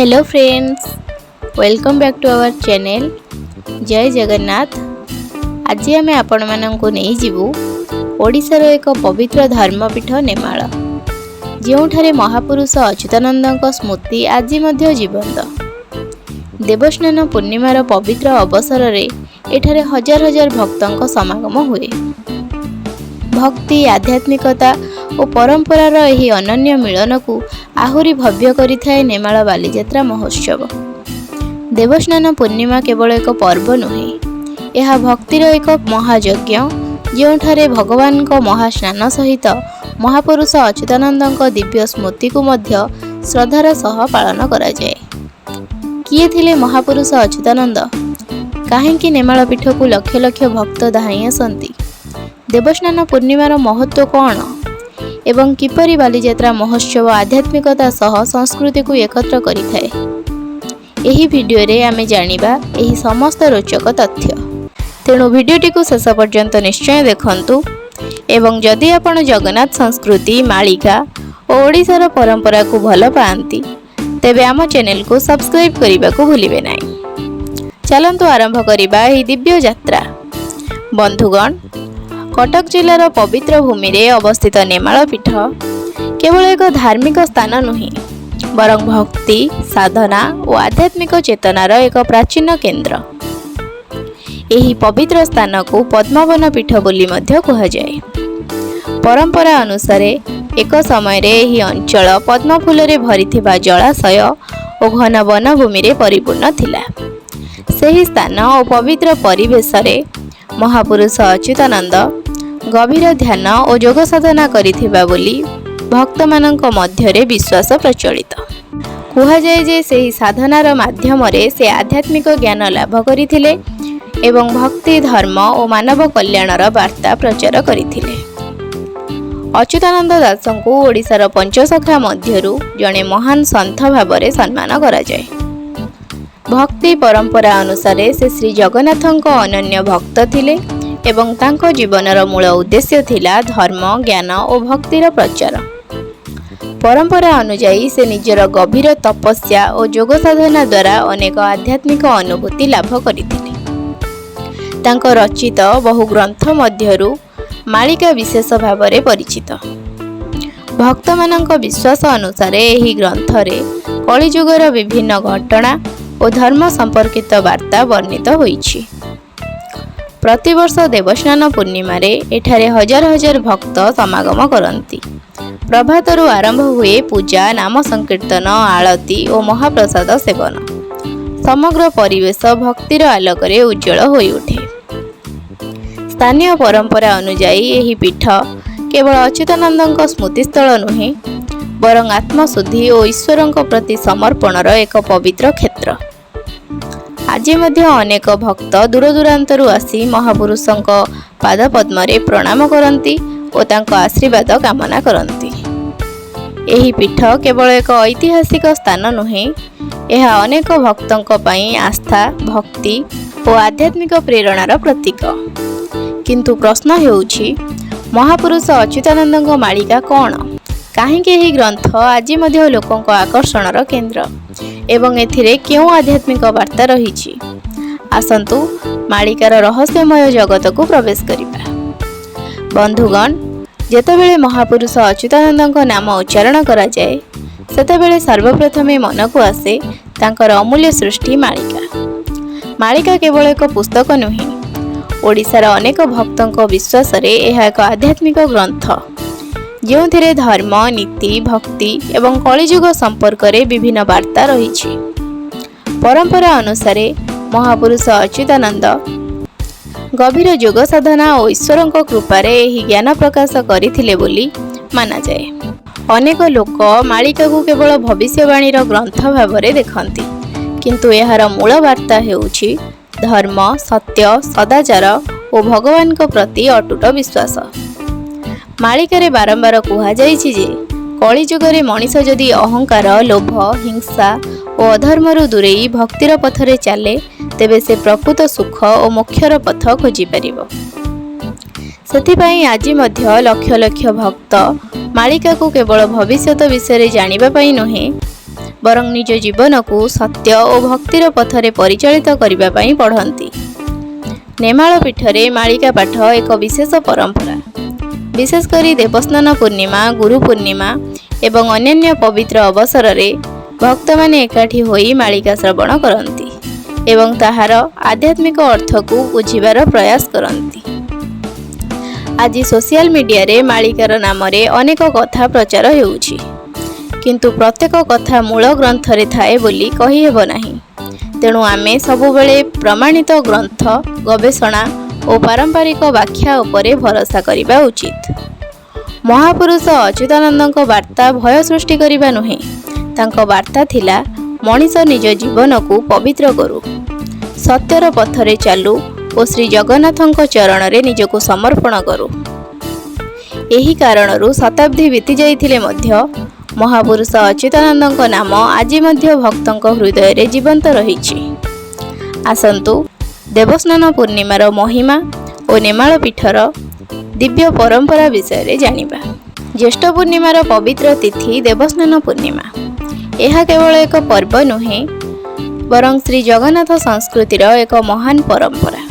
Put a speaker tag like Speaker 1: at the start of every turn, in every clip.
Speaker 1: Hello friends, welcome back to our channel. ଜୟ ଜଗନ୍ନାଥ। ଆଜି ଆମେ ଆପଣମାନଙ୍କୁ ନେଇଯିବୁ ଓଡ଼ିଶାର ଏକ ପବିତ୍ର ଧର୍ମପୀଠ ନେମାଳ, ଯେଉଁଠାରେ ମହାପୁରୁଷ ଅଚ୍ୟୁତାନନ୍ଦଙ୍କ ସ୍ମୃତି ଆଜି ମଧ୍ୟ ଜୀବନ୍ତ। ଦେବସ୍ନାନ ପୂର୍ଣ୍ଣିମାର ପବିତ୍ର ଅବସରରେ ଏଠାରେ ହଜାର ହଜାର ଭକ୍ତଙ୍କ ସମାଗମ ହୁଏ। ଭକ୍ତି, ଆଧ୍ୟାତ୍ମିକତା ଓ ପରମ୍ପରାର ଏହି ଅନନ୍ୟ ମିଳନକୁ ଆହୁରି ଭବ୍ୟ କରିଥାଏ ନେମାଳ ବାଲିଯାତ୍ରା ମହୋତ୍ସବ। ଦେବସ୍ନାନ ପୂର୍ଣ୍ଣିମା କେବଳ ଏକ ପର୍ବ ନୁହେଁ, ଏହା ଭକ୍ତିର ଏକ ମହାଯଜ୍ଞ, ଯେଉଁଠାରେ ଭଗବାନଙ୍କ ମହାସ୍ନାନ ସହିତ ମହାପୁରୁଷ ଅଚ୍ୟୁତାନନ୍ଦଙ୍କ ଦିବ୍ୟ ସ୍ମୃତିକୁ ମଧ୍ୟ ଶ୍ରଦ୍ଧାର ସହ ପାଳନ କରାଯାଏ। କିଏ ଥିଲେ ମହାପୁରୁଷ ଅଚ୍ୟୁତାନନ୍ଦ? କାହିଁକି ନେମାଳ ପୀଠକୁ ଲକ୍ଷ ଲକ୍ଷ ଭକ୍ତ ଧାଇଁ ଆସନ୍ତି? ଦେବସ୍ନାନ ପୂର୍ଣ୍ଣିମାର ମହତ୍ତ୍ୱ କ'ଣ ଏବଂ କିପରି ବାଲିଯାତ୍ରା ମହୋତ୍ସବ ଆଧ୍ୟାତ୍ମିକତା ସହ ସଂସ୍କୃତିକୁ ଏକତ୍ର କରିଥାଏ? ଏହି ଭିଡ଼ିଓରେ ଆମେ ଜାଣିବା ଏହି ସମସ୍ତ ରୋଚକ ତଥ୍ୟ। ତେଣୁ ଭିଡ଼ିଓଟିକୁ ଶେଷ ପର୍ଯ୍ୟନ୍ତ ନିଶ୍ଚୟ ଦେଖନ୍ତୁ ଏବଂ ଯଦି ଆପଣ ଜଗନ୍ନାଥ ସଂସ୍କୃତି, ମାଳିକା ଓ ଓଡ଼ିଶାର ପରମ୍ପରାକୁ ଭଲ ପାଆନ୍ତି, ତେବେ ଆମ ଚ୍ୟାନେଲକୁ ସବସ୍କ୍ରାଇବ୍ କରିବାକୁ ଭୁଲିବେ ନାହିଁ। ଚାଲନ୍ତୁ ଆରମ୍ଭ କରିବା ଏହି ଦିବ୍ୟ ଯାତ୍ରା। ବନ୍ଧୁଗଣ, କଟକ ଜିଲ୍ଲାର ପବିତ୍ର ଭୂମିରେ ଅବସ୍ଥିତ ନେମାଳ ପୀଠ କେବଳ ଏକ ଧାର୍ମିକ ସ୍ଥାନ ନୁହେଁ, ବରଂ ଭକ୍ତି, ସାଧନା ଓ ଆଧ୍ୟାତ୍ମିକ ଚେତନାର ଏକ ପ୍ରାଚୀନ କେନ୍ଦ୍ର। ଏହି ପବିତ୍ର ସ୍ଥାନକୁ ପଦ୍ମବନ ପୀଠ ବୋଲି ମଧ୍ୟ କୁହାଯାଏ। ପରମ୍ପରା ଅନୁସାରେ ଏକ ସମୟରେ ଏହି ଅଞ୍ଚଳ ପଦ୍ମଫୁଲରେ ଭରିଥିବା ଜଳାଶୟ ଓ ଘନ ବନଭୂମିରେ ପରିପୂର୍ଣ୍ଣ ଥିଲା। ସେହି ସ୍ଥାନ ଓ ପବିତ୍ର ପରିବେଶରେ ମହାପୁରୁଷ ଅଚ୍ୟୁତାନନ୍ଦ ଗଭୀର ଧ୍ୟାନ ଓ ଯୋଗ ସାଧନା କରିଥିବା ବୋଲି ଭକ୍ତମାନଙ୍କ ମଧ୍ୟରେ ବିଶ୍ୱାସ ପ୍ରଚଳିତ। କୁହାଯାଏ ଯେ ସେହି ସାଧନାର ମାଧ୍ୟମରେ ସେ ଆଧ୍ୟାତ୍ମିକ ଜ୍ଞାନ ଲାଭ କରିଥିଲେ ଏବଂ ଭକ୍ତି, ଧର୍ମ ଓ ମାନବ କଲ୍ୟାଣର ବାର୍ତ୍ତା ପ୍ରଚାର କରିଥିଲେ। ଅଚ୍ୟୁତାନନ୍ଦ ଦାସଙ୍କୁ ଓଡ଼ିଶାର ପଞ୍ଚସଖା ମଧ୍ୟରୁ ଜଣେ ମହାନ ସନ୍ଥ ଭାବରେ ସମ୍ମାନ କରାଯାଏ। ଭକ୍ତି ପରମ୍ପରା ଅନୁସାରେ ସେ ଶ୍ରୀ ଜଗନ୍ନାଥଙ୍କ ଅନନ୍ୟ ଭକ୍ତ ଥିଲେ ଏବଂ ତାଙ୍କ ଜୀବନର ମୂଳ ଉଦ୍ଦେଶ୍ୟ ଥିଲା ଧର୍ମ, ଜ୍ଞାନ ଓ ଭକ୍ତିର ପ୍ରଚାର। ପରମ୍ପରା ଅନୁଯାୟୀ ସେ ନିଜର ଗଭୀର ତପସ୍ୟା ଓ ଯୋଗ ସାଧନା ଦ୍ୱାରା ଅନେକ ଆଧ୍ୟାତ୍ମିକ ଅନୁଭୂତି ଲାଭ କରିଥିଲେ। ତାଙ୍କ ରଚିତ ବହୁ ଗ୍ରନ୍ଥ ମଧ୍ୟରୁ ମାଳିକା ବିଶେଷ ଭାବରେ ପରିଚିତ। ଭକ୍ତମାନଙ୍କ ବିଶ୍ୱାସ ଅନୁସାରେ ଏହି ଗ୍ରନ୍ଥରେ କଳିଯୁଗର ବିଭିନ୍ନ ଘଟଣା ଓ ଧର୍ମ ସମ୍ପର୍କିତ ବାର୍ତ୍ତା ବର୍ଣ୍ଣିତ ହୋଇଛି। ପ୍ରତିବର୍ଷ ଦେବସ୍ନାନ ପୂର୍ଣ୍ଣିମାରେ ଏଠାରେ ହଜାର ହଜାର ଭକ୍ତ ସମାଗମ କରନ୍ତି। ପ୍ରଭାତରୁ ଆରମ୍ଭ ହୁଏ ପୂଜା, ନାମ ସଂକୀର୍ତ୍ତନ, ଆଳତି ଓ ମହାପ୍ରସାଦ ସେବନ। ସମଗ୍ର ପରିବେଶ ଭକ୍ତିର ଆଲୋକରେ ଉଜ୍ଜ୍ୱଳ ହୋଇଉଠେ। ସ୍ଥାନୀୟ ପରମ୍ପରା ଅନୁଯାୟୀ ଏହି ପୀଠ କେବଳ ଅଚ୍ୟୁତାନନ୍ଦଙ୍କ ସ୍ମୃତିସ୍ଥଳ ନୁହେଁ, ବରଂ ଆତ୍ମଶୁଦ୍ଧି ଓ ଈଶ୍ୱରଙ୍କ ପ୍ରତି ସମର୍ପଣର ଏକ ପବିତ୍ର କ୍ଷେତ୍ର। ଆଜି ମଧ୍ୟ ଅନେକ ଭକ୍ତ ଦୂରଦୂରାନ୍ତରୁ ଆସି ମହାପୁରୁଷଙ୍କ ପାଦପଦ୍ମରେ ପ୍ରଣାମ କରନ୍ତି ଓ ତାଙ୍କ ଆଶୀର୍ବାଦ କାମନା କରନ୍ତି। ଏହି ପୀଠ କେବଳ ଏକ ଐତିହାସିକ ସ୍ଥାନ ନୁହେଁ, ଏହା ଅନେକ ଭକ୍ତଙ୍କ ପାଇଁ ଆସ୍ଥା, ଭକ୍ତି ଓ ଆଧ୍ୟାତ୍ମିକ ପ୍ରେରଣାର ପ୍ରତୀକ। କିନ୍ତୁ ପ୍ରଶ୍ନ ହେଉଛି, ମହାପୁରୁଷ ଅଚ୍ୟୁତାନନ୍ଦଙ୍କ ମାଳିକା କ'ଣ? କାହିଁକି ଏହି ଗ୍ରନ୍ଥ ଆଜି ମଧ୍ୟ ଲୋକଙ୍କ ଆକର୍ଷଣର କେନ୍ଦ୍ର ଏବଂ ଏଥିରେ କେଉଁ ଆଧ୍ୟାତ୍ମିକ ବାର୍ତ୍ତା ରହିଛି? ଆସନ୍ତୁ ମାଳିକାର ରହସ୍ୟମୟ ଜଗତକୁ ପ୍ରବେଶ କରିବା। ବନ୍ଧୁଗଣ, ଯେତେବେଳେ ମହାପୁରୁଷ ଅଚ୍ୟୁତାନନ୍ଦଙ୍କ ନାମ ଉଚ୍ଚାରଣ କରାଯାଏ, ସେତେବେଳେ ସର୍ବପ୍ରଥମେ ମନକୁ ଆସେ ତାଙ୍କର ଅମୂଲ୍ୟ ସୃଷ୍ଟି ମାଳିକା। ମାଳିକା କେବଳ ଏକ ପୁସ୍ତକ ନୁହେଁ, ଓଡ଼ିଶାର ଅନେକ ଭକ୍ତଙ୍କ ବିଶ୍ୱାସରେ ଏହା ଏକ ଆଧ୍ୟାତ୍ମିକ ଗ୍ରନ୍ଥ, ଯେଉଁଥିରେ ଧର୍ମ, ନୀତି, ଭକ୍ତି ଏବଂ କଳିଯୁଗ ସମ୍ପର୍କରେ ବିଭିନ୍ନ ବାର୍ତ୍ତା ରହିଛି। ପରମ୍ପରା ଅନୁସାରେ ମହାପୁରୁଷ ଅଚ୍ୟୁତାନନ୍ଦ ଗଭୀର ଯୋଗ ସାଧନା ଓ ଈଶ୍ୱରଙ୍କ କୃପାରେ ଏହି ଜ୍ଞାନ ପ୍ରକାଶ କରିଥିଲେ ବୋଲି ମାନାଯାଏ। ଅନେକ ଲୋକ ମାଳିକାକୁ କେବଳ ଭବିଷ୍ୟବାଣୀର ଗ୍ରନ୍ଥ ଭାବରେ ଦେଖନ୍ତି, କିନ୍ତୁ ଏହାର ମୂଳ ବାର୍ତ୍ତା ହେଉଛି ଧର୍ମ, ସତ୍ୟ, ସଦାଚାର ଓ ଭଗବାନଙ୍କ ପ୍ରତି ଅଟୁଟ ବିଶ୍ୱାସ। ମାଳିକାରେ ବାରମ୍ବାର କୁହାଯାଇଛି ଯେ କଳିଯୁଗରେ ମଣିଷ ଯଦି ଅହଙ୍କାର, ଲୋଭ, ହିଂସା ଓ ଅଧର୍ମରୁ ଦୂରେଇ ଭକ୍ତିର ପଥରେ ଚାଲେ, ତେବେ ସେ ପ୍ରକୃତ ସୁଖ ଓ ମୋକ୍ଷର ପଥ ଖୋଜିପାରିବ। ସେଥିପାଇଁ ଆଜି ମଧ୍ୟ ଲକ୍ଷ ଲକ୍ଷ ଭକ୍ତ ମାଳିକାକୁ କେବଳ ଭବିଷ୍ୟତ ବିଷୟରେ ଜାଣିବା ପାଇଁ ନୁହେଁ, ବରଂ ନିଜ ଜୀବନକୁ ସତ୍ୟ ଓ ଭକ୍ତିର ପଥରେ ପରିଚାଳିତ କରିବା ପାଇଁ ପଢ଼ନ୍ତି। ନେମାଳ ପୀଠରେ ମାଳିକା ପାଠ ଏକ ବିଶେଷ ପରମ୍ପରା। ବିଶେଷ କରି ଦେବସ୍ନାନ ପୂର୍ଣ୍ଣିମା, ଗୁରୁ ପୂର୍ଣ୍ଣିମା ଏବଂ ଅନ୍ୟାନ୍ୟ ପବିତ୍ର ଅବସରରେ ଭକ୍ତମାନେ ଏକାଠି ହୋଇ ମାଳିକା ଶ୍ରବଣ କରନ୍ତି ଏବଂ ତାହାର ଆଧ୍ୟାତ୍ମିକ ଅର୍ଥକୁ ବୁଝିବାର ପ୍ରୟାସ କରନ୍ତି। ଆଜି ସୋସିଆଲ ମିଡିଆରେ ମାଳିକାର ନାମରେ ଅନେକ କଥା ପ୍ରଚାର ହେଉଛି, କିନ୍ତୁ ପ୍ରତ୍ୟେକ କଥା ମୂଳ ଗ୍ରନ୍ଥରେ ଥାଏ ବୋଲି କହିହେବ ନାହିଁ। ତେଣୁ ଆମେ ସବୁବେଳେ ପ୍ରମାଣିତ ଗ୍ରନ୍ଥ, ଗବେଷଣା ଓ ପାରମ୍ପରିକ ବ୍ୟାଖ୍ୟା ଉପରେ ଭରସା କରିବା ଉଚିତ। ମହାପୁରୁଷ ଅଚ୍ୟୁତାନନ୍ଦଙ୍କ ବାର୍ତ୍ତା ଭୟ ସୃଷ୍ଟି କରିବା ନୁହେଁ। ତାଙ୍କ ବାର୍ତ୍ତା ଥିଲା, ମଣିଷ ନିଜ ଜୀବନକୁ ପବିତ୍ର କରୁ, ସତ୍ୟର ପଥରେ ଚାଲୁ ଓ ଶ୍ରୀ ଜଗନ୍ନାଥଙ୍କ ଚରଣରେ ନିଜକୁ ସମର୍ପଣ କରୁ। ଏହି କାରଣରୁ ଶତାବ୍ଦୀ ବିତି ଯାଇଥିଲେ ମଧ୍ୟ ମହାପୁରୁଷ ଅଚ୍ୟୁତାନନ୍ଦଙ୍କ ନାମ ଆଜି ମଧ୍ୟ ଭକ୍ତଙ୍କ ହୃଦୟରେ ଜୀବନ୍ତ ରହିଛି। ଆସନ୍ତୁ, ଦେବସ୍ନାନ ପୂର୍ଣ୍ଣିମାର ମହିମା ଓ ନେମାଳ ପୀଠର ଦିବ୍ୟ ପରମ୍ପରା ବିଷୟରେ ଜାଣିବା। ଜ୍ୟେଷ୍ଠ ପୂର୍ଣ୍ଣିମାର ପବିତ୍ର ତିଥି ଦେବସ୍ନାନ ପୂର୍ଣ୍ଣିମା। ଏହା କେବଳ ଏକ ପର୍ବ ନୁହେଁ, ବରଂ ଶ୍ରୀ ଜଗନ୍ନାଥ ସଂସ୍କୃତିର ଏକ ମହାନ ପରମ୍ପରା।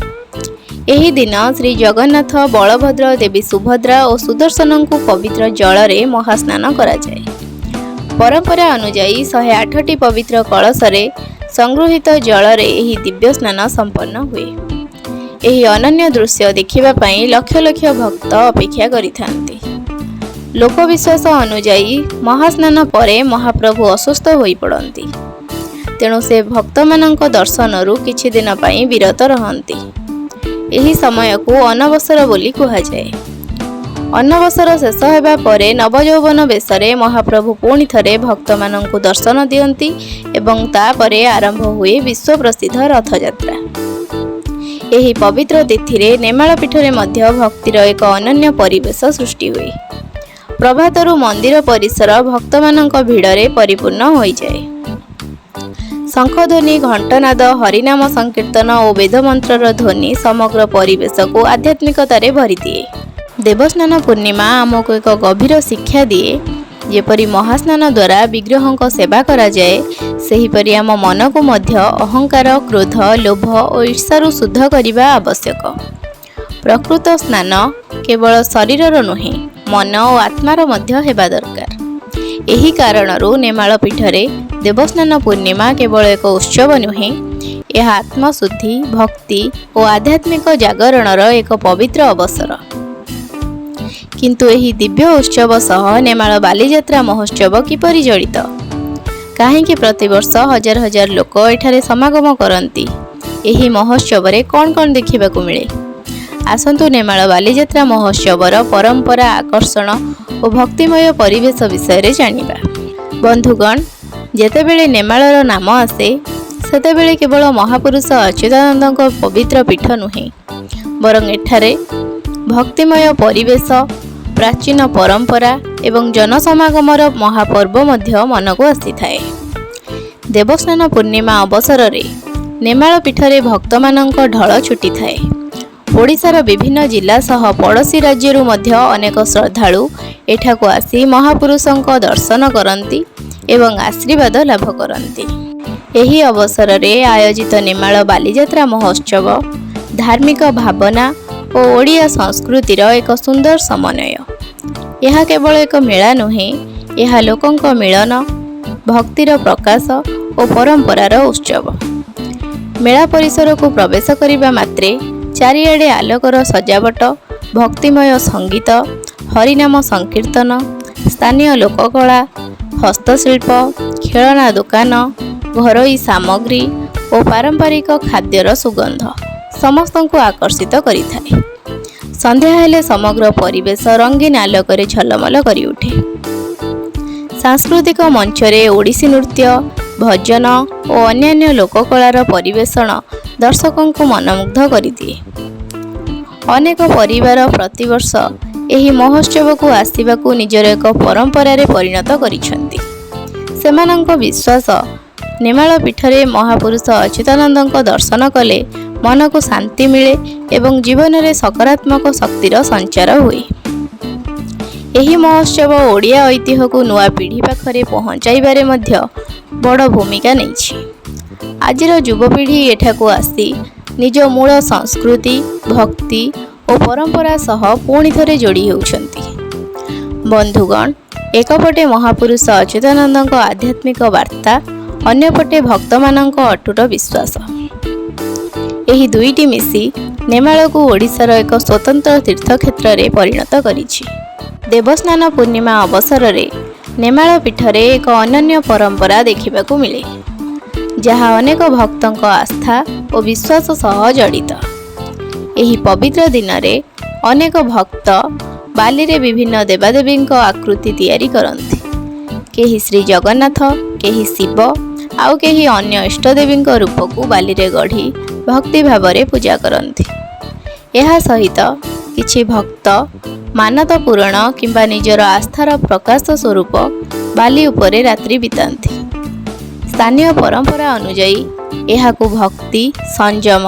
Speaker 1: ଏହି ଦିନ ଶ୍ରୀ ଜଗନ୍ନାଥ, ବଳଭଦ୍ର, ଦେବୀ ସୁଭଦ୍ରା ଓ ସୁଦର୍ଶନଙ୍କୁ ପବିତ୍ର ଜଳରେ ମହାସ୍ନାନ କରାଯାଏ। ପରମ୍ପରା ଅନୁଯାୟୀ 108ଟି ପବିତ୍ର କଳସରେ ସଂଗୃହୀତ ଜଳରେ ଏହି ଦିବ୍ୟ ସ୍ନାନ ସମ୍ପନ୍ନ ହୁଏ। ଏହି ଅନନ୍ୟ ଦୃଶ୍ୟ ଦେଖିବା ପାଇଁ ଲକ୍ଷ ଲକ୍ଷ ଭକ୍ତ ଅପେକ୍ଷା କରିଥାନ୍ତି। ଲୋକବିଶ୍ୱାସ ଅନୁଯାୟୀ ମହାସ୍ନାନ ପରେ ମହାପ୍ରଭୁ ଅସୁସ୍ଥ ହୋଇପଡ଼ନ୍ତି, ତେଣୁ ସେ ଭକ୍ତମାନଙ୍କ ଦର୍ଶନରୁ କିଛି ଦିନ ପାଇଁ ବିରତ ରହନ୍ତି। ଏହି ସମୟକୁ ଅନବସର ବୋଲି କୁହାଯାଏ। ଅନବସର ଶେଷ ହେବା ପରେ ନବଯୌବନ ବେଶରେ ମହାପ୍ରଭୁ ପୁଣି ଥରେ ଭକ୍ତମାନଙ୍କୁ ଦର୍ଶନ ଦିଅନ୍ତି ଏବଂ ତାପରେ ଆରମ୍ଭ ହୁଏ ବିଶ୍ୱ ପ୍ରସିଦ୍ଧ ରଥଯାତ୍ରା। ଏହି ପବିତ୍ର ତିଥିରେ ନେମାଳ ପୀଠରେ ମଧ୍ୟ ଭକ୍ତିର ଏକ ଅନନ୍ୟ ପରିବେଶ ସୃଷ୍ଟି ହୁଏ। ପ୍ରଭାତରୁ ମନ୍ଦିର ପରିସର ଭକ୍ତମାନଙ୍କ ଭିଡ଼ରେ ପରିପୂର୍ଣ୍ଣ ହୋଇଯାଏ। ଶଙ୍ଖଧ୍ୱନି, ଘଣ୍ଟନାଦ, ହରିନାମ ସଂକୀର୍ତ୍ତନ ଓ ବେଦମନ୍ତ୍ରର ଧ୍ୱନି ସମଗ୍ର ପରିବେଶକୁ ଆଧ୍ୟାତ୍ମିକତାରେ ଭରିଦିଏ। ଦେବସ୍ନାନ ପୂର୍ଣ୍ଣିମା ଆମକୁ ଏକ ଗଭୀର ଶିକ୍ଷା ଦିଏ। ଯେପରି ମହାସ୍ନାନ ଦ୍ୱାରା ବିଗ୍ରହଙ୍କ ସେବା କରାଯାଏ, ସେହିପରି ଆମ ମନକୁ ମଧ୍ୟ ଅହଙ୍କାର, କ୍ରୋଧ, ଲୋଭ ଓ ଈର୍ଷାରୁ ଶୁଦ୍ଧ କରିବା ଆବଶ୍ୟକ। ପ୍ରକୃତ ସ୍ନାନ କେବଳ ଶରୀରର ନୁହେଁ, ମନ ଓ ଆତ୍ମାର ମଧ୍ୟ ହେବା ଦରକାର। ଏହି କାରଣରୁ ନେମାଳ ପୀଠରେ ଦେବସ୍ନାନ ପୂର୍ଣ୍ଣିମା କେବଳ ଏକ ଉତ୍ସବ ନୁହେଁ, ଏହା ଆତ୍ମଶୁଦ୍ଧି, ଭକ୍ତି ଓ ଆଧ୍ୟାତ୍ମିକ ଜାଗରଣର ଏକ ପବିତ୍ର ଅବସର। କିନ୍ତୁ ଏହି ଦିବ୍ୟ ଉତ୍ସବ ସହ ନେମାଳ ବାଲିଯାତ୍ରା ମହୋତ୍ସବ କିପରି ଜଡ଼ିତ? କାହିଁକି ପ୍ରତିବର୍ଷ ହଜାର ହଜାର ଲୋକ ଏଠାରେ ସମାଗମ କରନ୍ତି? ଏହି ମହୋତ୍ସବରେ କ'ଣ କ'ଣ ଦେଖିବାକୁ ମିଳେ? ଆସନ୍ତୁ, ନେମାଳ ବାଲିଯାତ୍ରା ମହୋତ୍ସବର ପରମ୍ପରା, ଆକର୍ଷଣ ଓ ଭକ୍ତିମୟ ପରିବେଶ ବିଷୟରେ ଜାଣିବା। ବନ୍ଧୁଗଣ, ଯେତେବେଳେ ନେମାଳର ନାମ ଆସେ, ସେତେବେଳେ କେବଳ ମହାପୁରୁଷ ଅଚ୍ୟୁତାନନ୍ଦଙ୍କ ପବିତ୍ର ପୀଠ ନୁହେଁ, ବରଂ ଏଠାରେ ଭକ୍ତିମୟ ପରିବେଶ, ପ୍ରାଚୀନ ପରମ୍ପରା ଏବଂ ଜନସମାଗମର ମହାପର୍ବ ମଧ୍ୟ ମନକୁ ଆସିଥାଏ। ଦେବସ୍ନାନ ପୂର୍ଣ୍ଣିମା ଅବସରରେ ନେମାଳ ପୀଠରେ ଭକ୍ତମାନଙ୍କ ଢଳ ଛୁଟିଥାଏ। ଓଡ଼ିଶାର ବିଭିନ୍ନ ଜିଲ୍ଲା ସହ ପଡ଼ୋଶୀ ରାଜ୍ୟରୁ ମଧ୍ୟ ଅନେକ ଶ୍ରଦ୍ଧାଳୁ ଏଠାକୁ ଆସି ମହାପୁରୁଷଙ୍କ ଦର୍ଶନ କରନ୍ତି ଏବଂ ଆଶୀର୍ବାଦ ଲାଭ କରନ୍ତି। ଏହି ଅବସରରେ ଆୟୋଜିତ ନେମାଳ ବାଲିଯାତ୍ରା ମହୋତ୍ସବ ଧାର୍ମିକ ଭାବନା ଓ ଓଡ଼ିଆ ସଂସ୍କୃତିର ଏକ ସୁନ୍ଦର ସମନ୍ୱୟ। ଏହା କେବଳ ଏକ ମେଳା ନୁହେଁ, ଏହା ଲୋକଙ୍କ ମିଳନ, ଭକ୍ତିର ପ୍ରକାଶ ଓ ପରମ୍ପରାର ଉତ୍ସବ। ମେଳା ପରିସରକୁ ପ୍ରବେଶ କରିବା ମାତ୍ରେ ଚାରିଆଡ଼େ ଆଲୋକର ସଜାବଟ, ଭକ୍ତିମୟ ସଙ୍ଗୀତ, ହରିନାମ ସଂକୀର୍ତ୍ତନ, ସ୍ଥାନୀୟ ଲୋକକଳା, ହସ୍ତଶିଳ୍ପ, ଖେଳନା ଦୋକାନ, ଘରୋଇ ସାମଗ୍ରୀ ଓ ପାରମ୍ପରିକ ଖାଦ୍ୟର ସୁଗନ୍ଧ ସମସ୍ତଙ୍କୁ ଆକର୍ଷିତ କରିଥାଏ। ସନ୍ଧ୍ୟା ହେଲେ ସମଗ୍ର ପରିବେଶ ରଙ୍ଗୀନ ଆଲୋକରେ ଝଲମଲ କରିଉଠେ। ସାଂସ୍କୃତିକ ମଞ୍ଚରେ ଓଡ଼ିଶୀ ନୃତ୍ୟ, ଭଜନ ଓ ଅନ୍ୟାନ୍ୟ ଲୋକକଳାର ପରିବେଷଣ ଦର୍ଶକଙ୍କୁ ମନମୁଗ୍ଧ କରିଦିଏ। ଅନେକ ପରିବାର ପ୍ରତିବର୍ଷ ଏହି ମହୋତ୍ସବକୁ ଆସିବାକୁ ନିଜର ଏକ ପରମ୍ପରାରେ ପରିଣତ କରିଛନ୍ତି। ସେମାନଙ୍କ ବିଶ୍ୱାସ, ନେମାଳ ପୀଠରେ ମହାପୁରୁଷ ଅଚ୍ୟୁତାନନ୍ଦଙ୍କ ଦର୍ଶନ କଲେ ମନକୁ ଶାନ୍ତି ମିଳେ ଏବଂ ଜୀବନରେ ସକାରାତ୍ମକ ଶକ୍ତିର ସଞ୍ଚାର ହୁଏ। ଏହି ମହୋତ୍ସବ ଓଡ଼ିଆ ଐତିହ୍ୟକୁ ନୂଆ ପିଢ଼ି ପାଖରେ ପହଞ୍ଚାଇବାରେ ମଧ୍ୟ ବଡ଼ ଭୂମିକା ନେଇଛି। ଆଜିର ଯୁବପିଢ଼ି ଏଠାକୁ ଆସି ନିଜ ମୂଳ ସଂସ୍କୃତି, ଭକ୍ତି ଓ ପରମ୍ପରା ସହ ପୁଣି ଥରେ ଯୋଡ଼ି ହେଉଛନ୍ତି। ବନ୍ଧୁଗଣ, ଏକପଟେ ମହାପୁରୁଷ ଅଚ୍ୟୁତାନନ୍ଦଙ୍କ ଆଧ୍ୟାତ୍ମିକ ବାର୍ତ୍ତା, ଅନ୍ୟପଟେ ଭକ୍ତମାନଙ୍କ ଅଟୁଟ ବିଶ୍ୱାସ, ଏହି ଦୁଇଟି ମିଶି ନେମାଳକୁ ଓଡ଼ିଶାର ଏକ ସ୍ୱତନ୍ତ୍ର ତୀର୍ଥକ୍ଷେତ୍ରରେ ପରିଣତ କରିଛି। ଦେବସ୍ନାନ ପୂର୍ଣ୍ଣିମା ଅବସରରେ ନେମାଳ ପୀଠରେ ଏକ ଅନନ୍ୟ ପରମ୍ପରା ଦେଖିବାକୁ ମିଳେ, ଯାହା ଅନେକ ଭକ୍ତଙ୍କ ଆସ୍ଥା ଓ ବିଶ୍ୱାସ ସହ ଜଡ଼ିତ। ଏହି ପବିତ୍ର ଦିନରେ ଅନେକ ଭକ୍ତ ବାଲିରେ ବିଭିନ୍ନ ଦେବାଦେବୀଙ୍କ ଆକୃତି ତିଆରି କରନ୍ତି। କେହି ଶ୍ରୀ ଜଗନ୍ନାଥ, କେହି ଶିବ, ଆଉ କେହି ଅନ୍ୟ ଇଷ୍ଟଦେବୀଙ୍କ ରୂପକୁ ବାଲିରେ ଗଢ଼ି ଭକ୍ତି ଭାବରେ ପୂଜା କରନ୍ତି। ଏହା ସହିତ କିଛି ଭକ୍ତ ମାନତ ପୂରଣ କିମ୍ବା ନିଜର ଆସ୍ଥାର ପ୍ରକାଶ ସ୍ୱରୂପ ବାଲି ଉପରେ ରାତ୍ରି ବିତାନ୍ତି। ସ୍ଥାନୀୟ ପରମ୍ପରା ଅନୁଯାୟୀ ଏହାକୁ ଭକ୍ତି, ସଂଯମ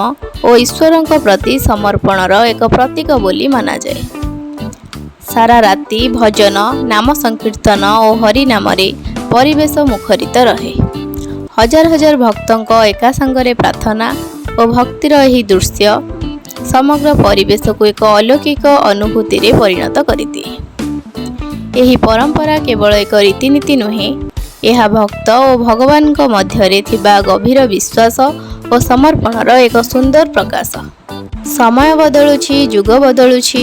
Speaker 1: ଓ ଈଶ୍ୱରଙ୍କ ପ୍ରତି ସମର୍ପଣର ଏକ ପ୍ରତୀକ ବୋଲି ମନାଯାଏ। ସାରା ରାତି ଭଜନ, ନାମ ସଂକୀର୍ତ୍ତନ ଓ ହରିନାମରେ ପରିବେଶ ମୁଖରିତ ରହେ। ହଜାର ହଜାର ଭକ୍ତଙ୍କ ଏକା ସାଙ୍ଗରେ ପ୍ରାର୍ଥନା ଓ ଭକ୍ତିର ଏହି ଦୃଶ୍ୟ ସମଗ୍ର ପରିବେଶକୁ ଏକ ଅଲୌକିକ ଅନୁଭୂତିରେ ପରିଣତ କରିଦିଏ। ଏହି ପରମ୍ପରା କେବଳ ଏକ ରୀତିନୀତି ନୁହେଁ, ଏହା ଭକ୍ତ ଓ ଭଗବାନଙ୍କ ମଧ୍ୟରେ ଥିବା ଗଭୀର ବିଶ୍ୱାସ ଓ ସମର୍ପଣର ଏକ ସୁନ୍ଦର ପ୍ରକାଶ। ସମୟ ବଦଳୁଛି, ଯୁଗ ବଦଳୁଛି,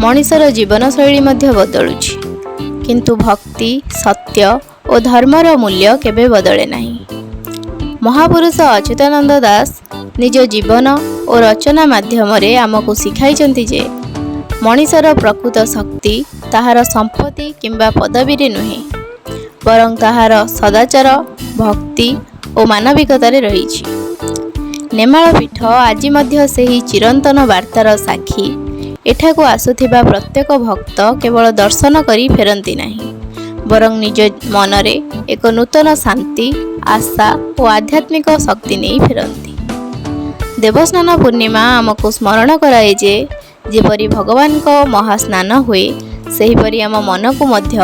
Speaker 1: ମଣିଷର ଜୀବନଶୈଳୀ ମଧ୍ୟ ବଦଳୁଛି, କିନ୍ତୁ ଭକ୍ତି, ସତ୍ୟ ଓ ଧର୍ମର ମୂଲ୍ୟ କେବେ ବଦଳେ ନାହିଁ। ମହାପୁରୁଷ ଅଚ୍ୟୁତାନନ୍ଦ ଦାସ ନିଜ ଜୀବନ ଓ ରଚନା ମାଧ୍ୟମରେ ଆମକୁ ଶିଖାଇଛନ୍ତି ଯେ ମଣିଷର ପ୍ରକୃତ ଶକ୍ତି ତାହାର ସମ୍ପତ୍ତି କିମ୍ବା ପଦବୀରେ ନୁହେଁ, ବରଂ ତାହାର ସଦାଚାର, ଭକ୍ତି ଓ ମାନବିକତାରେ ରହିଛି। ନେମାଳ ପୀଠ ଆଜି ମଧ୍ୟ ସେହି ଚିରନ୍ତନ ବାର୍ତ୍ତାର ସାକ୍ଷୀ। ଏଠାକୁ ଆସୁଥିବା ପ୍ରତ୍ୟେକ ଭକ୍ତ କେବଳ ଦର୍ଶନ କରି ଫେରନ୍ତି ନାହିଁ, ବରଂ ନିଜ ମନରେ ଏକ ନୂତନ ଶାନ୍ତି, ଆଶା ଓ ଆଧ୍ୟାତ୍ମିକ ଶକ୍ତି ନେଇ ଫେରନ୍ତି। ଦେବସ୍ନାନ ପୂର୍ଣ୍ଣିମା ଆମକୁ ସ୍ମରଣ କରାଏ ଯେ ଯେପରି ଭଗବାନଙ୍କ ମହାସ୍ନାନ ହୁଏ, ସେହିପରି ଆମ ମନକୁ ମଧ୍ୟ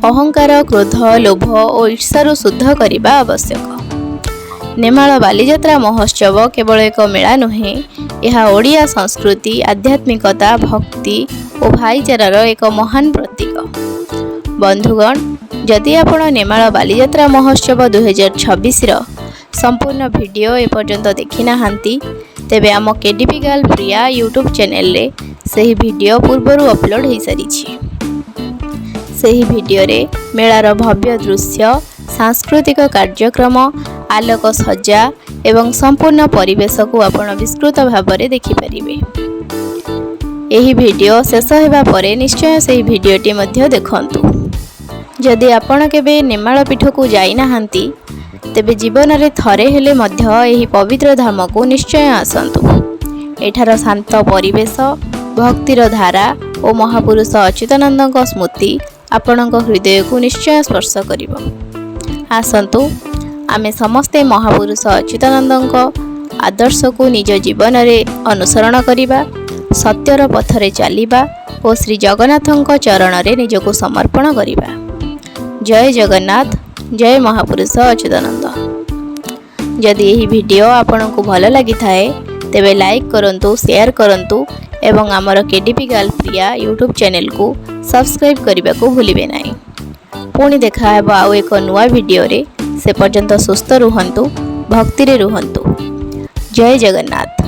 Speaker 1: ଅହଙ୍କାର, କ୍ରୋଧ, ଲୋଭ ଓ ଈର୍ଷାରୁ ଶୁଦ୍ଧ କରିବା ଆବଶ୍ୟକ। ନେମାଳ ବାଲିଯାତ୍ରା ମହୋତ୍ସବ କେବଳ ଏକ ମେଳା ନୁହେଁ, ଏହା ଓଡ଼ିଆ ସଂସ୍କୃତି, ଆଧ୍ୟାତ୍ମିକତା, ଭକ୍ତି ଓ ଭାଇଚାରାର ଏକ ମହାନ ପ୍ରତୀକ। ବନ୍ଧୁଗଣ, ଯଦି ଆପଣ ନେମାଳ ବାଲିଯାତ୍ରା ମହୋତ୍ସବ 2026ର ସମ୍ପୂର୍ଣ୍ଣ ଭିଡ଼ିଓ ଏପର୍ଯ୍ୟନ୍ତ ଦେଖିନାହାନ୍ତି, ତେବେ ଆମ କେଡିପି ଗାର୍ଲ ପ୍ରିୟା ୟୁଟ୍ୟୁବ୍ ଚ୍ୟାନେଲରେ ସେହି ଭିଡ଼ିଓ ପୂର୍ବରୁ ଅପଲୋଡ଼ ହୋଇସାରିଛି। ସେହି ଭିଡ଼ିଓରେ ମେଳାର ଭବ୍ୟ ଦୃଶ୍ୟ, ସାଂସ୍କୃତିକ କାର୍ଯ୍ୟକ୍ରମ, ଆଲୋକ ସଜ୍ଜା ଏବଂ ସମ୍ପୂର୍ଣ୍ଣ ପରିବେଶକୁ ଆପଣ ବିସ୍ତୃତ ଭାବରେ ଦେଖିପାରିବେ। ଏହି ଭିଡ଼ିଓ ଶେଷ ହେବା ପରେ ନିଶ୍ଚୟ ସେହି ଭିଡ଼ିଓଟି ମଧ୍ୟ ଦେଖନ୍ତୁ। ଯଦି ଆପଣ କେବେ ନେମାଳ ପୀଠକୁ ଯାଇନାହାନ୍ତି, ତେବେ ଜୀବନରେ ଥରେ ହେଲେ ମଧ୍ୟ ଏହି ପବିତ୍ର ଧାମକୁ ନିଶ୍ଚୟ ଆସନ୍ତୁ। ଏଠାର ଶାନ୍ତ ପରିବେଶ, ଭକ୍ତିର ଧାରା ଓ ମହାପୁରୁଷ ଅଚ୍ୟୁତାନନ୍ଦଙ୍କ ସ୍ମୃତି ଆପଣଙ୍କ ହୃଦୟକୁ ନିଶ୍ଚୟ ସ୍ପର୍ଶ କରିବ। ଆସନ୍ତୁ, ଆମେ ସମସ୍ତେ ମହାପୁରୁଷ ଅଚ୍ୟୁତାନନ୍ଦଙ୍କ ଆଦର୍ଶକୁ ନିଜ ଜୀବନରେ ଅନୁସରଣ କରିବା, ସତ୍ୟର ପଥରେ ଚାଲିବା ଓ ଶ୍ରୀ ଜଗନ୍ନାଥଙ୍କ ଚରଣରେ ନିଜକୁ ସମର୍ପଣ କରିବା। ଜୟ ଜଗନ୍ନାଥ, ଜୟ ମହାପୁରୁଷ ଅଚ୍ୟୁତାନନ୍ଦ। ଯଦି ଏହି ଭିଡ଼ିଓ ଆପଣଙ୍କୁ ଭଲ ଲାଗିଥାଏ, ତେବେ ଲାଇକ୍ କରନ୍ତୁ, ସେୟାର କରନ୍ତୁ ଏବଂ ଆମର କେଡିପି ଗାର୍ଲ ପ୍ରିୟା ୟୁଟ୍ୟୁବ୍ ଚ୍ୟାନେଲକୁ ସବସ୍କ୍ରାଇବ୍ କରିବାକୁ ଭୁଲିବେ ନାହିଁ। ପୁଣି ଦେଖାହେବ ଆଉ ଏକ ନୂଆ ଭିଡ଼ିଓରେ। ସେ ପର୍ଯ୍ୟନ୍ତ ସୁସ୍ଥ ରୁହନ୍ତୁ, ଭକ୍ତିରେ ରୁହନ୍ତୁ। ଜୟ ଜଗନ୍ନାଥ।